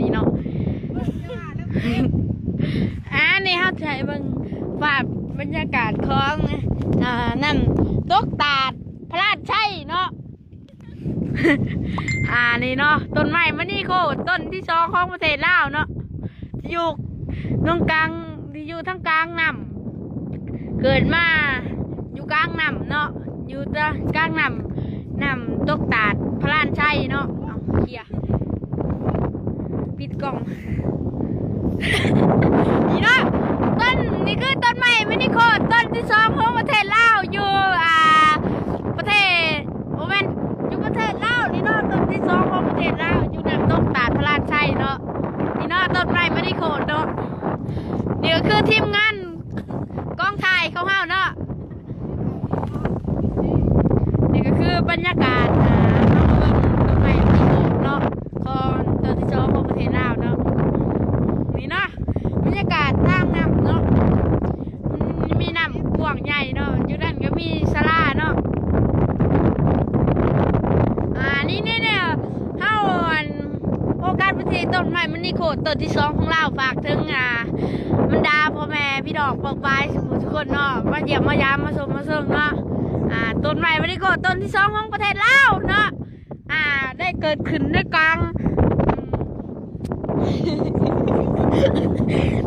ນີ້ເນາະ. ອັນນີ້ເຮົາຈະໃຫ້ເບິ່ງພາບບັນຍາກາດຂອງ ອ່າ ນ້ຳຕົກຕາດພະລານໄຊເນາະ. ອ່າ ນີ້ເນາະ ຕົ້ນໄມ້ມະນີໂຄດ ຕົ້ນທີສອງຂອງປະເທດລາວເນາະ ຢູ່ຕອງກາງ ທີ່ຢູ່ທາງກາງນ້ຳ ເກີດມາຢູ່ກາງນ້ຳເນາະ ຢູ່ກາງນ້ຳ ນ້ຳຕົກຕາດພະລານໄຊເນາະ. ເອົາ ເຄຍ ປິດກ້ອງ ນີ້ເນາະ ຕົ້ນ ນີ້ຄືຕົ້ນໄມ້ມະນີໂຄດ ຕົ້ນທີສອງຂອງປະເທດລາວ ຢູ່ ອ່າ ປະເທດ ບໍ່ແມ່ນ ຢູ່ປະເທດລາວນີ້ເນາະ ຕົ້ນທີສອງຂອງປະເທດລາວ ຢູ່ນ້ຳຕົກຕາດພະລານໄຊເນາະ. ນີ້ເນາະ ຕົ້ນໄມ້ມະນີໂຄດເນາະ. ນີ້ກໍຄືທີມງານກອງຖ່າຍຂອງເຮົາເນາະ. ນີ້ກໍຄືບັນຍາກາດ ອ່າ ເຮົາເບິ່ງຕົ້ນໄມ້ມະນີໂຄດເນາະ ຂອງຕົ້ນທີສອງຂອງປະເທດລາວເນາະ. ນີ້ເນາະ ບັນຍາກາດທາງນ້ຳເນາະ ມັນມີນ້ຳກວ້າງໃຫຍ່ເນາະ ຢູ່ນັ້ນກໍມີສາລາເນາະ. ອ່າ ນີ້ໆ ເຮົາ ອັນ ໂຟກັສໄປທີ່ຕົ້ນໄມ້ມະນີໂຄດຕົ້ນທີສອງຂອງລາວ. ຝາກເຖິງ ອ່າ ບັນດາພໍ່ແມ່ພີ່ນ້ອງປ້ອງປາຍສູ່ຜູ້ສູ່ຄົນເນາະ ມາຢ້ຽມມາຢາມ ມາຊົມມາເຊີງເນາະ. ອ່າ ຕົ້ນໄມ້ມະນີໂຄດຕົ້ນທີສອງຂອງປະເທດລາວເນາະ ອ່າ ໄດ້ເກີດຂຶ້ນໃນກາງ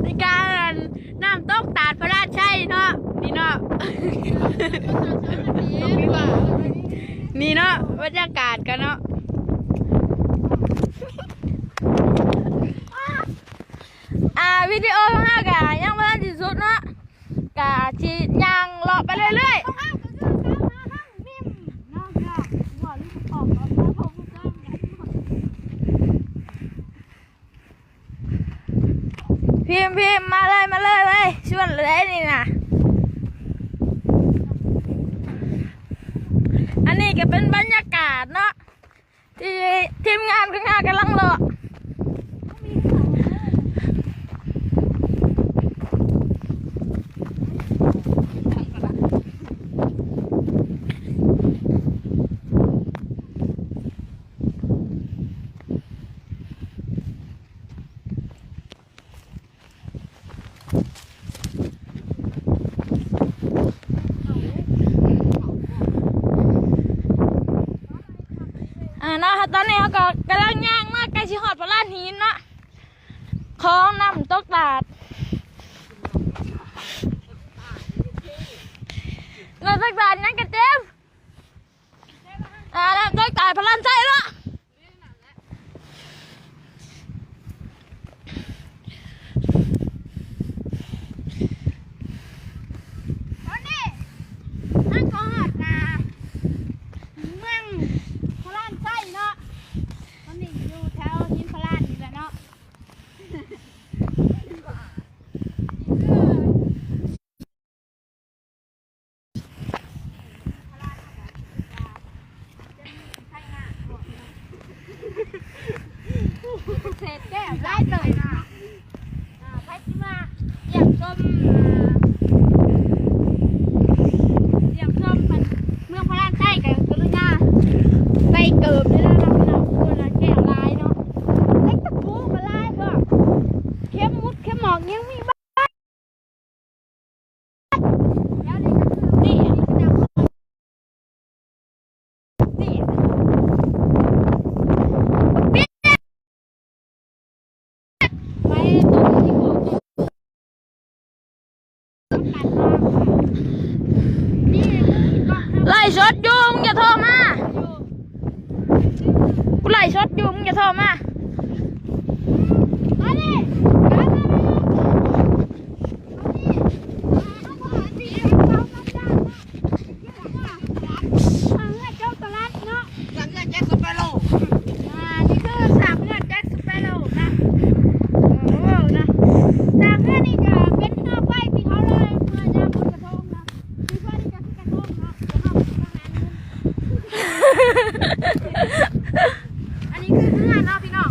ໃນກາງ ອັນ ນ້ຳຕົກຕາດພະລານໄຊເນາະ ນີ້ເນາະ. ນີ້ເນາະ ບັນຍາກາດກັນເນາະ. ອ່າ ວິດີໂອຂອງເຮົາກະຍັງບໍ່ທັນສິ້ນສຸດເນາະ ກະຊິຍ່າງເລາະໄປເລື້ອຍໆ. ພິມ ພິມ ມາເລີຍ ມາເລີຍເວີຍ ຊວນເລີຍນີ້ນະ. ອັນນີ້ກໍເປັນບັນຍາກາດເນາະ ທີ່ທີມງານຂອງເຮົາກຳລັງເລາະ. ອ່າ ເນາະ ຕອນນີ້ເຮົາກໍກຳລັງຍ່າງມາໃກ້ຊິຮອດພະລານຫີນເນາະ ຂອງນ້ຳຕົກຕາດ ນ້ຳຕົກຕາດຫຍັງກະເຕັມ ອ່າ ນ້ຳຕົກຕາດພະລານໄຊເນາະ. ຕອນນີ້ເຮົາກໍຮອດ ອ່າ ເມືອງພະລານໄຊເນາະ ຕອນນີ້ຢູ່ແຖວຫີນພະລານນີ້ແຫຼະເນາະ. ເສດແກ້ວຫຼາຍເຕີບເນາະ ອ່າ ໃຜຊິມາຢ້ຽມຊົມ ອ່າ ຢ້ຽມຊົມເມືອງພະລານໄຊກໍກະລຸນາໃສ່ເກີບເດີເນາະ ພີ່ນ້ອງ. ໂອ້ຍ ແກ້ວຫຼາຍເນາະ ເຫຼັກຕະປູກໍຫຼາຍ ພວກເຂັມໝຸດເຂັມໝອກຍັງມີ. ໄລຟ໌ສົດຢູ່ ມຶງຢ່າໂທມາ ກູໄລຟ໌ສົດຢູ່ ມຶງຢ່າໂທມາ. ເຮືອນເຈົ້າຕະລັດເນາະ ສາມເຮືອນແຈັກສະແປໂຣ ອ່າ ນີ້ຄືສາມເຮືອນແຈັກສະແປໂຣນະ ໂອ້ ນະ ສາມເຮືອນນີ້ກະເປັນເຮືອໄຟທີ່ເຮົາລອຍເມື່ອຍາມບຸນກະທົງນະ ທີ່ເພື່ອທີ່ຈະ ອັນນີ້ຄືເຮືອນເນາະພີ່ນ້ອງ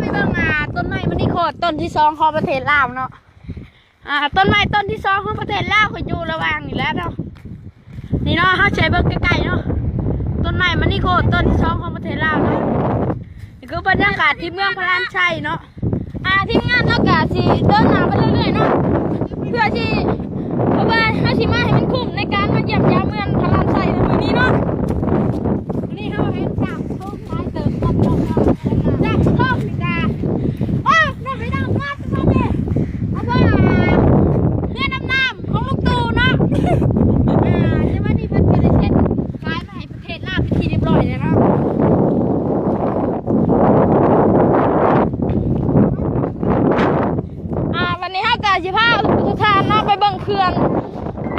ໄປເບິ່ງ ອ່າ ຕົ້ນໄມ້ມະນີໂຄດຕົ້ນທີສອງຂອງປະເທດລາວເນາະ. ອ່າ ຕົ້ນໄມ້ຕົ້ນທີສອງຂອງປະເທດລາວກໍຢູ່ລະຫວ່າງນີ້ແຫຼະເນາະ. ນີ້ເນາະ ເຮົາຊິໃຫ້ເບິ່ງໃກ້ໆເນາະ ຕົ້ນໄມ້ມະນີໂຄດຕົ້ນທີສອງຂອງປະເທດລາວເນາະ. ນີ້ຄືບັນຍາກາດທີ່ເມືອງພະລານໄຊເນາະ. ອ່າ ທີມງານເຮົາກະຊິເດີນໜ້າໄປເລື້ອຍໆເນາະ ເພື່ອທີ່ ເພາະວ່າເຮົາຊິມາໃຫ້ມັນຄຸ້ມໃນການມາຢ້ຽມຢາມເມືອງພະລານໄຊໃນມື້ນີ້ເນາະ. ມື້ນີ້ເຮົາເຫັນຈາກໂທງຫຼາຍເຕີບເນາະ ຈາກໂທງນີ້ກະ ໂອ້ຍ ນ້ອງໄປນຳມາ ເພາະວ່າເຮືອດຳນ້ຳຂອງລຸງตู่ເນາະ ອ່າ ແຕ່ວ່ານີ້ເພິ່ນກໍໄດ້ເຊັນຂາຍມາໃຫ້ປະເທດລາວເປັນທີ່ຮຽບຮ້ອຍແລ້ວເນາະ. ອ່າ ວັນນີ້ເຮົາກໍຊິພາທຸກທ່ານເນາະ ໄປເບິ່ງເຂື່ອນ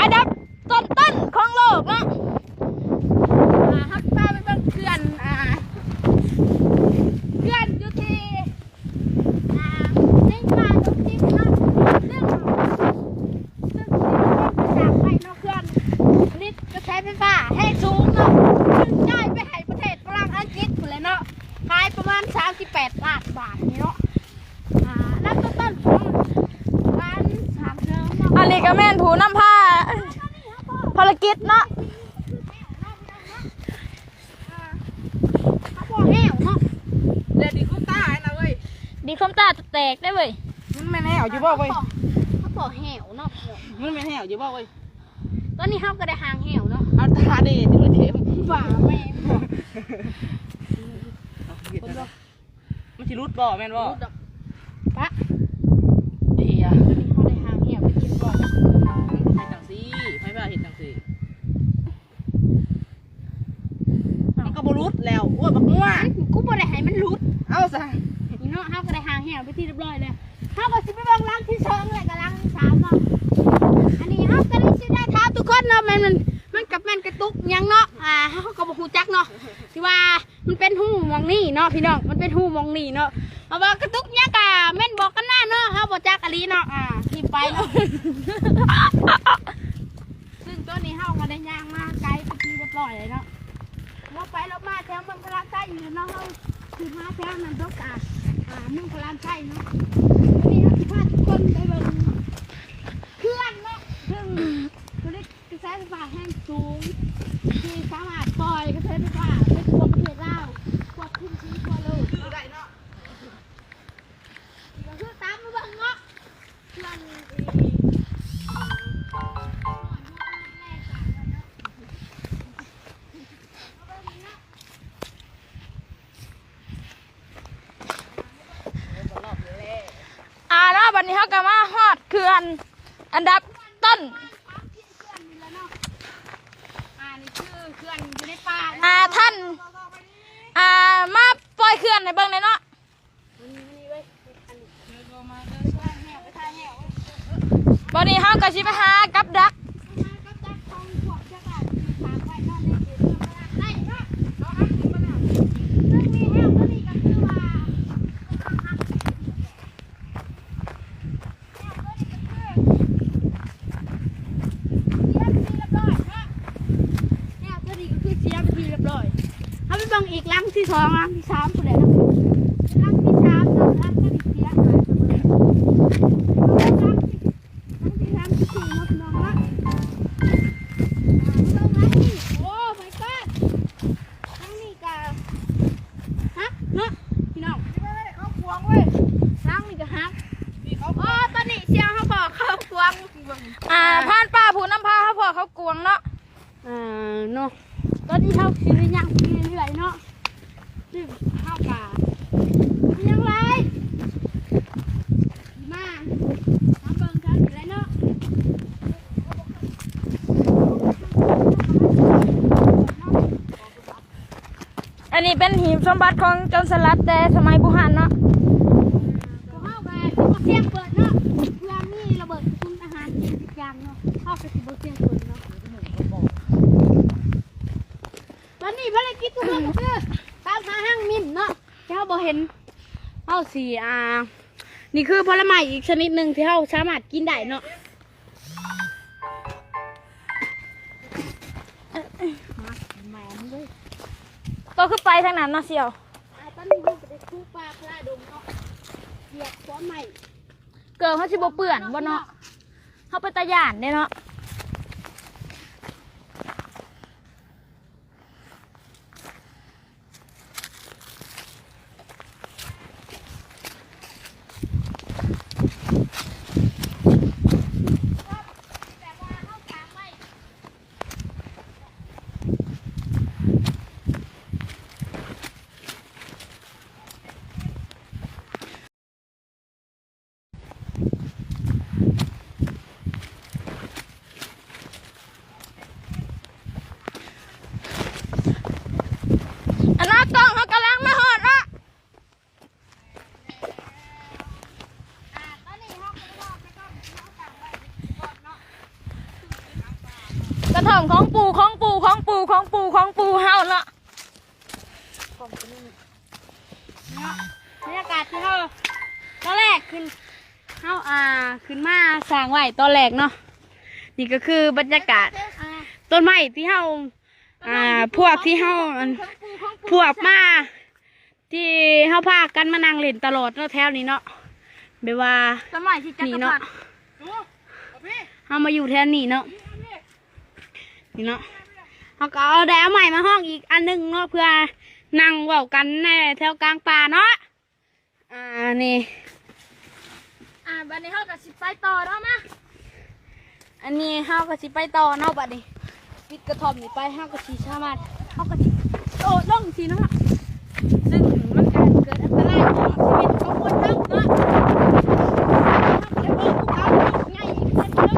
ອັນດັບຕົ້ນໆຂອງໂລກເນາະ. ອ່າ ເຮົາຊິພາໄປເບິ່ງເຂື່ອນ ອ່າ ເຂື່ອນຢູ່ທີ່ ອ່າ ໃນປ່າດົງດິບເນາະ ເຊິ່ງ ເຊິ່ງຈາກໄປເນາະ ເຂື່ອນຜະລິດກະແສໄຟຟ້າແຮງສູງເນາະ ເຊິ່ງຈ່າຍໄປໃຫ້ປະເທດຝຣັ່ງອັງກິດພຸ້ນແຫຼະເນາະ ຂາຍປະມານສາມສິບແປດລ້ານບາດນີ້ເນາະ. ອ່າ ນັບຕົ້ນໆຂອງການສ້າງເຂື່ອນເນາະ ອັນນີ້ກໍແມ່ນຜູ້ນຳພາພາລະກິດເນາະ. ອ່າ ເຂົາບໍ່ແຫ້ວເນາະ ແດດດີຄອມຕານະເວີຍ ດີຄອມຕາແຕກໄດ້ເວີຍ. ມັນແມ່ນແຫ້ວຢູ່ບໍ່ເວີຍ ເຂົາບໍ່ແຫ້ວເນາະ ມັນແມ່ນແຫ້ວຢູ່ບໍ່ເວີຍ. ຕອນນີ້ເຮົາກໍໄດ້ຫາງແຫ້ວເນາະ ເອົາຕາເດດເດ້ ໝາແມ່ງ ເອົາເຮັດແນວໃດ ມັນຊິຫຼຸດບໍ່ ແມ່ນບໍ່? ບໍ່ຫຼຸດດອກ ປະ ເດຍ ຕອນນີ້ເຮົາໄດ້ຫາງແຫ້ວເປັນທີ່ຮຽບຮ້ອຍແລ້ວ ເຮັດຈັ່ງຊີ້ ໃຜວ່າເຮັດຈັ່ງຊີ້? ມັນກໍບໍ່ຫຼຸດແລ້ວ ໂອ້ຍ ບັກງົວ ກູບໍ່ໄດ້ໃຫ້ມັນຫຼຸດ ເອົາຊະ ນີ້ເນາະ ເຮົາກໍໄດ້ຫາງແຫ້ວເປັນທີ່ຮຽບຮ້ອຍແລ້ວ ເຮົາກໍຊິໄປເບິ່ງຫຼັງທີສອງ ແລ້ວກໍຫຼັງທີສາມເນາະ ອັນນີ້ເຮົາກໍໄດ້ຊິໄດ້ຖາມທຸກຄົນເນາະ ແມ່ນ ມັນ ມັນກໍແມ່ນກະຕຸກຫຍັງເນາະ ອ່າ ເຮົາກໍບໍ່ຮູ້ຈັກເນາະ ທີ່ວ່າ ມັນເປັນຮູໝ່ອງນີ້ເນາະພີ່ນ້ອງ ມັນເປັນຮູໝ່ອງນີ້ເນາະ ເອົາວ່າກະຕຸກຫຍັງກະແມ່ນບອກກັນນາເນາະ ເຮົາບໍ່ຈັກອີ່ຫຼີເນາະ ອ່າ ຖິ້ມໄປເນາະ ຊຶ່ງຕອນນີ້ເຮົາກໍໄດ້ຍ່າງມາໄກເປັນທີ່ຮຽບຮ້ອຍແລ້ວເນາະ ເຮົາໄປເຮົາມາແຖວເມືອງພະລານໄຊຢູ່ເນາະ ເຮົາຂຶ້ນມາແຖວນ້ຳຕົກ ອ່າ ເມືອງພະລານໄຊເນາະ ວັນນີ້ເຮົາຊິພາທຸກຄົນໄປເບິ່ງເຂື່ອນເນາະ ເຂື່ອນຜະລິດ ກະແສໄຟຟ້າແຮງສູງ ທີ່ສາມາດປ່ອຍກະແສໄຟຟ້າໄປທົ່ວປະເທດລາວ ຄວບຄຸມເຖິງທົ່ວໂລກ ຄືໄດ້ເນາະ ກໍຄືຕາມມາເບິ່ງເນາະ ເຂື່ອນທີ່ ອ່າເນາະ ບັດນີ້ເຮົາກໍມາຮອດເຂື່ອນອັນດັບຕົ້ນ ອ່າ ນີ້ຄືເຂື່ອນຢູ່ໃນປ່າເນາະ ອ່າ ທ່ານ ອ່າ ມາປ່ອຍເຂື່ອນໃຫ້ເບິ່ງແດ່ເນາະ ບັດນີ້ເຮົາກໍຊິໄປຫາກັບດັກ ແນວຕົວນີ້ກໍຄືເສຍເປັນທີ່ຮຽບຮ້ອຍ ເຮົາໄປເບິ່ງອີກຫຼັງທີສອງ ຫຼັງທີສາມພຸ້ນແຫຼະເນາະ ຫຼັງທີສາມເນາະ ຫຼັງຕົວນີ້ເສຍຫາຍໄປເບິດ ຫຼັງທີ ຫຼັງທີສາມທີ່ສີ່ເນາະ ພີ່ນ້ອງເນາະ ເບິ່ງຫຼັງນີ້ ໂອ້ ມາຍກອດ ຫຼັງນີ້ກະຫັກເນາະ ພີ່ນ້ອງ ເຂົາຂວາງເວີຍ ຫຼັງນີ້ກະຫັກ ນີ້ເຂົາຂວາງ ໂອ້ ຕອນນີ້ສ່ຽວເຮົາພໍ້ເຂົາຂວາງ ອ່າ ພານປ່າຜູ້ນຳພາເຮົາພໍ້ເຂົາກວາງເນາະ ອ່າ ເນາະ ຕອນນີ້ເຮົາຊິໄດ້ຍ່າງໄປເລື້ອຍໆເນາະ ເຮົາກະຍັງຫຼາຍ ມາ ມາເບິ່ງກັນນີ້ແຫຼະເນາະ ອັນນີ້ເປັນຫີບສົມບັດຂອງໂຈນສະຫຼັດແຕ່ສະໄໝບູຮານເນາະ ພວກເຮົາກໍຊິບໍ່ສ່ຽງເປີດເນາະ ເພື່ອມີລະເບີດກະສຸນອາຫານກິນທຸກຢ່າງເນາະ ເຮົາກໍຊິບໍ່ສ່ຽງເປີດເນາະ ຕອນນີ້ພາລະກິດຂອງເຮົາກໍຄືຕາມຫາຮັງມິນເນາະ ແຕ່ເຮົາບໍ່ເຫັນ ເຮົາຊິ ອ່າ ນີ້ຄືຜົນລະໄມ້ອີກຊະນິດໜຶ່ງທີ່ເຮົາສາມາດກິນໄດ້ເນາະ ມາ ແມ່ນເວີຍ ໂຕຄືໄປທາງນັ້ນເນາະສ່ຽວ ອ່າ ຕອນນີ້ເຮົາກໍໄດ້ປູປ່າພະລາດົງເນາະ ຢຽບຂົວໄມ້ ເກີບເຮົາຊິບໍ່ເປື້ອນບໍ່ເນາະ ເຮົາເປັນຕາຢ້ານເດ້ເນາະ ອັນນັ້ນ ກ້ອງເຮົາກຳລັງມາຮອດເນາະ ກະທ່ອມຂອງປູ່ ຂອງປູ່ ຂອງປູ່ ຂອງປູ່ ຂອງປູ່ເຮົາເນາະ ເນາະ ບັນຍາກາດທີ່ເຮົາ ຕອນແລກຂຶ້ນ ເຮົາ ອ່າ ຂຶ້ນມາສ້າງໄວ້ຕອນແລກເນາະ ນີ້ກໍຄືບັນຍາກາດ ອ່າ ຕົ້ນໄມ້ທີ່ເຮົາ ອ່າ ພວກທີ່ເຮົາ ອັນ ພວກມາ ທີ່ເຮົາພາກັນມານັ່ງຫຼິ້ນຕະຫຼອດເນາະ ແຖວນີ້ເນາະ ແບບວ່າ ຕົ້ນໄມ້ທີ່ຈັກກະພັດ ນີ້ເນາະ ເຮົາມາຢູ່ແຖວນີ້ເນາະ ນີ້ເນາະ ເຮົາກໍເອົາ ໄດ້ເອົາໄມ້ມາຮອງອີກອັນໜຶ່ງເນາະ ເພື່ອນັ່ງເວົ້າກັນໃນແຖວກາງປ່າເນາະ ອ່າ ນີ້ ອ່າ ບັດນີ້ເຮົາກໍຊິໄປຕໍ່ເນາະ ມາ ອັນນີ້ເຮົາກໍຊິໄປຕໍ່ເນາະ ບັດນີ້ປິດກະທ່ອມນີ້ໄປ ເຮົາກໍຊິສາມາດ ເຮົາກໍຊິໂດດລົງຊີ້ເນາະ ຊຶ່ງມັນກະເກີດອັນຕະລາຍຕໍ່ຊີວິດຂອງຄົນເຮົາເນາະ ເຮົາກໍຈະເບິ່ງພູເຂົາໃຫຍ່ຂຶ້ນເນາະ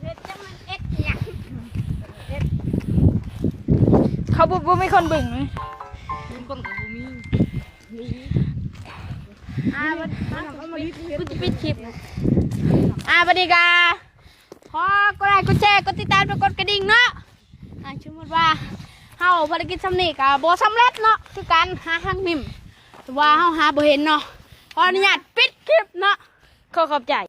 ເຮັດຈັ່ງມັນເອັດຫຍັງ ເຂົາບໍ່ ບໍ່ມີຄົນເບິ່ງເລີຍ ເບິ່ງຄົນກໍບໍ່ມີ ອ່າ ມັນ ມັນຊິປິດ ມັນຊິປິດຄລິບ ອ່າ ບັດນີ້ກະຂໍກົດໄລ ກົດແຊ ກົດຕິດຕາມ ແລະ ກົດກະດິ່ງເນາະ ອ່າ ສົມມຸດວ່າເຮົາພາລະກິດຊ່ຳນີ້ກະບໍ່ສຳເລັດເນາະ ຄືການຫາຮັງມິມ ແຕ່ວ່າເຮົາຫາບໍ່ເຫັນເນາະ ຂໍອະນຸຍາດປິດຄລິບເນາະ ຂໍຂອບໃຈ.